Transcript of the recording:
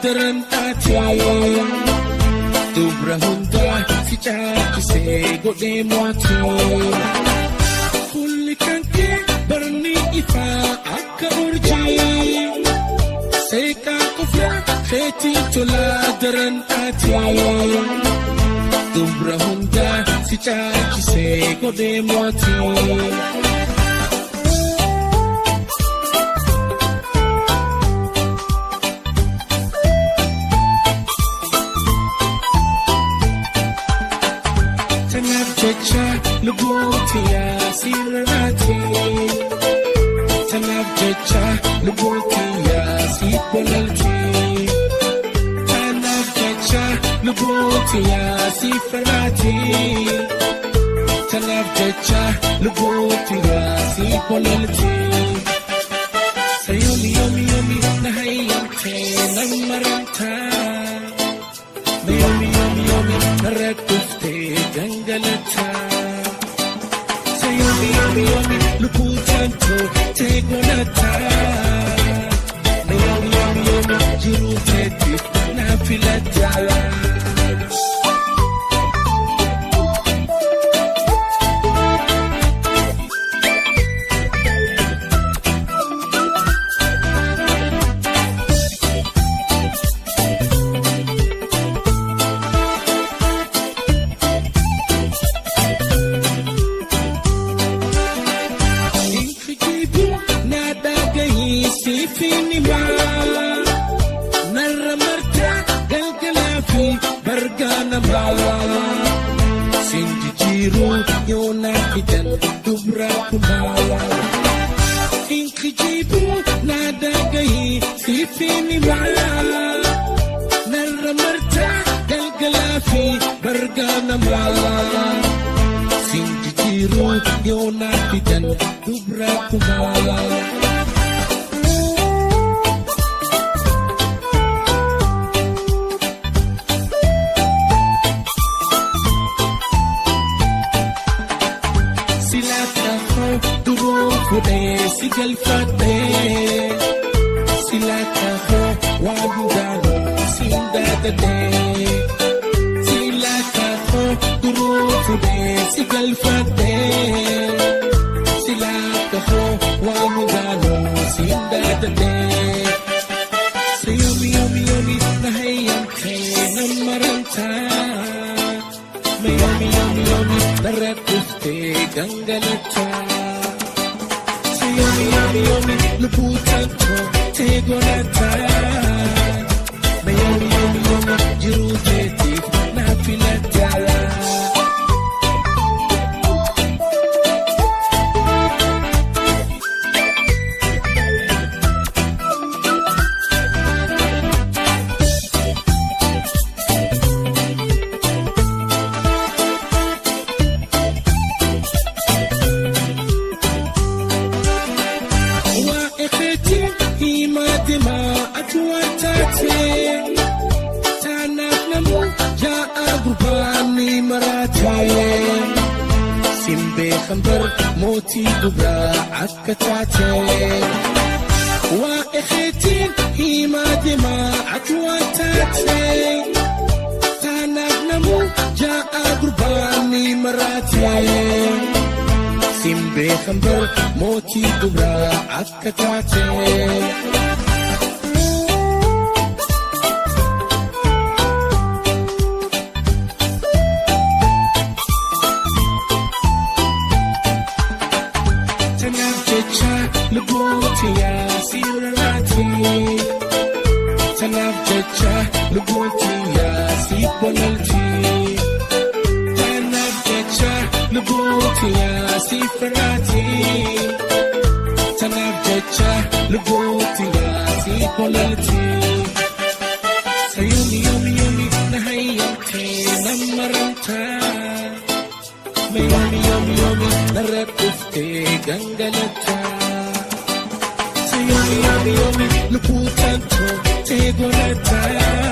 daran ati. Dubra hundaa si caalchisee godhee mo'atu. Fuulli kan kee barni ifaa akka urjii. Seeqaa qofaa keetii tolaa daran ati. Dubra hundaa si caalchisee godhee mo'atu. Tanaaf jecha lubbuuti yaa sirraati. Tanaaf jecha lubbuuti yaa si bolalti. Tanaaf jecha lubbuuti yaa si faraati. Tanaaf jecha lubbuuti yaa si bolalti. Sayomi yomi yomi na hayyamte nan maramta. Yomi yomi yomi narra dhuftee gangalata. Sayomi yomi yomi lubbuu tantoo ta'e godhata. Yomi yomi yomi jiruu teetiif na filata. Infijibu na dhagahi siif himaa. Narra marta galgalaa fi bargaa namaa. Sin jijjiiruu yoo na fidan dubra kumaa. Inkijibu na dhagahi siif himaa. Narra marta galgalaa fi bargaa namaa. Sin jijjiiruu yoo na fidan dubra kumaa. Silaata koo duruu fuudhee si galfadhee. Silaata koo waan hundaanuu siin daadadhee. Silaata koo duruu fuudhee si galfadhee. Silaata koo waan hundaanuu siin daadadhee. Sayomi yomi yomi na hayyamtee nan maramtaa. Yomi yomi yomi narra dhuftee gangalataa. Yomi yomi yomi lubbuu tantoo ta'e godhataa. Yomi yomi yomi jiruu teetiif na filataa. Waa'ee keetii himaa deemaa ati waan taate. Tanaaf namuu jaa'a gurbaan ni maraate. Sin beekan bar mootii dubraa akka taate. Waa'ee keetiin himaa deemaa ati waan taate. Tanaaf namuu jaa'a gurbaan ni maraate. Sin beekan bar mootii dubraa akka taate. Tanaaf jecha lubbuuti yaa sirraati. Tanaaf jecha lubbuuti yaa si bolalti. Tanaaf jecha lubbuuti yaa si faraati. Tanaaf jecha lubbuuti yaa si bolalti. Sayomi yomi yomi na hayyamtee nan maramtaa. Yomi yomi yomi narra dhuftee gangalataa. Yomi yomi yomi lubbuu tantoo ta'e godhataa.